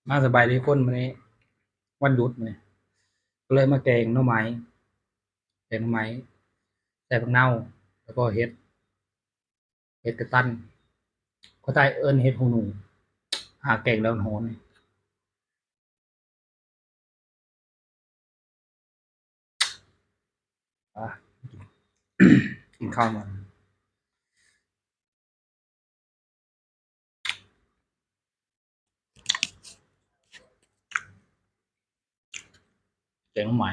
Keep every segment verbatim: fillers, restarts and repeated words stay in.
มาสบายดีคน มื้อนี้วันหยุดมื้อนี้ ก็เลยมาแกงหน่อไม้ แกงหน่อไม้ ใส่ผักเน่า แล้วก็เห็ด เห็ดกระตัน คนไทยเอิ้นเห็ดหูหนู หาแกงแล้วฮ้อน อ่ะ กินข้าวมา แกงหน่อไม้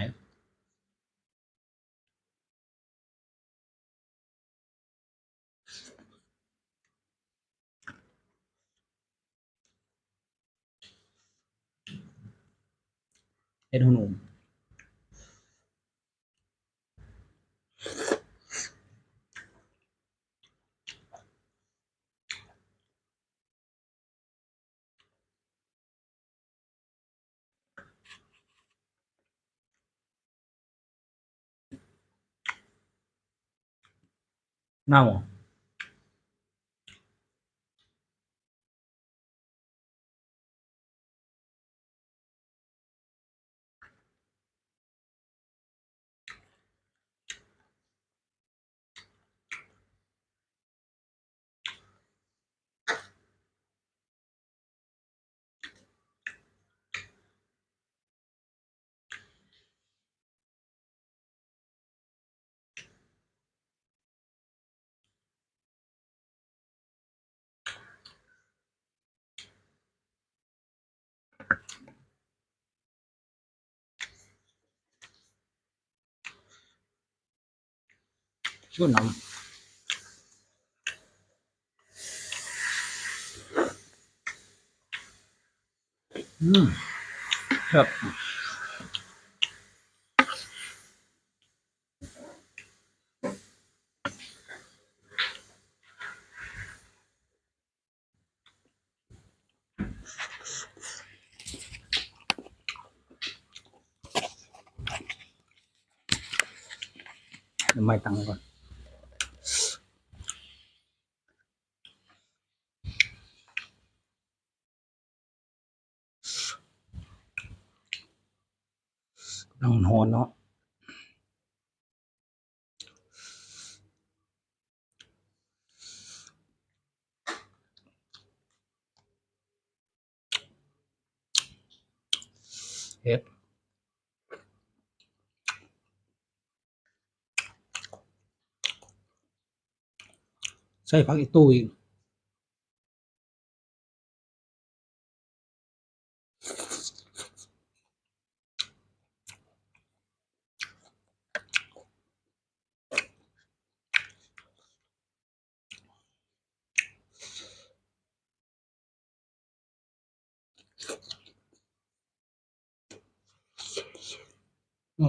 เห็ดหูหนู เน่าเหรอ ชวนน้ำ อืม ครับ ไม่ตังก่อน กำลังฮ้อนเนาะ เห็ด ใส่ผักอีกตู้อีก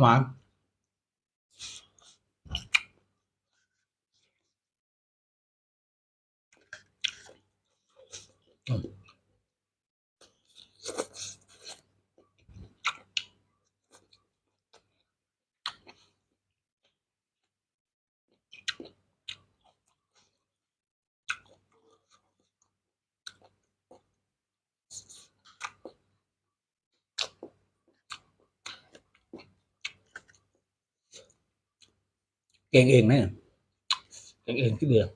หวาน แกงเองนะ แกงเองที่เดียว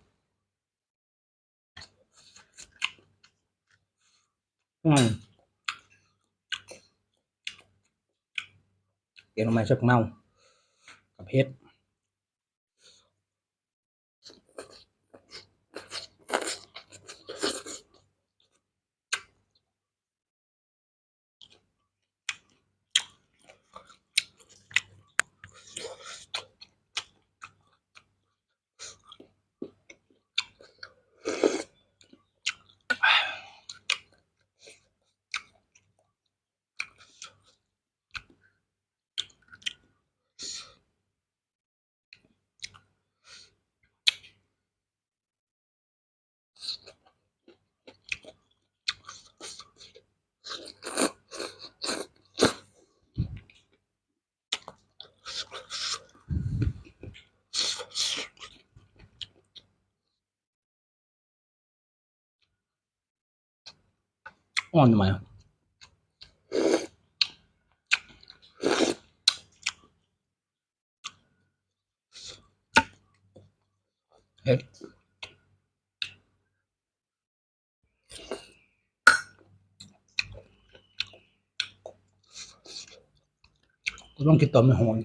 อืม แกงหน่อไม้สับเน่า กับเห็ด อ่อนไหมอะ เผ็ด ก็ต้องกินตอนมันหอย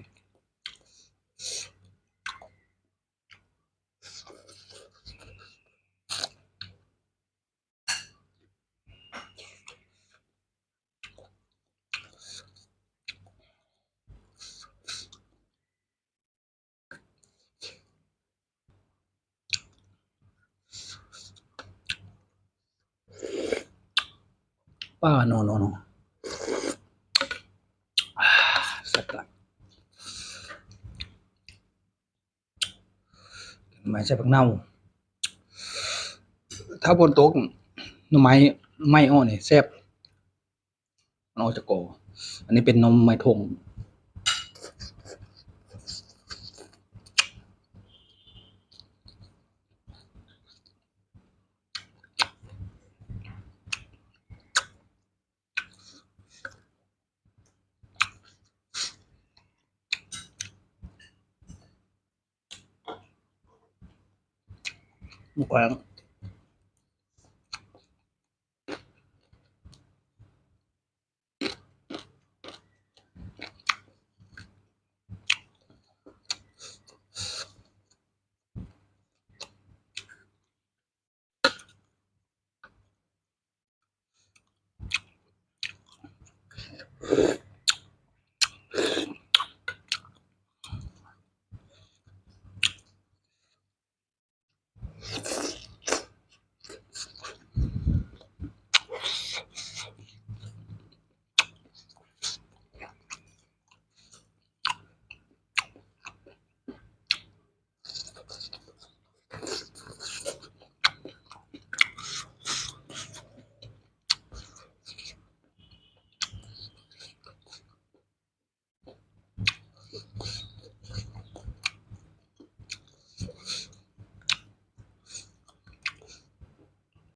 ป้า no no no อ่า แซ่บหลาย หน่อไม้ใส่ผักเน่า ถ้าฝนตก หน่อไม้ไหม้อ่อนนี่แซ่บ มันออกจากกอ อันนี้เป็นหน่อไม้ทง หมูแขวน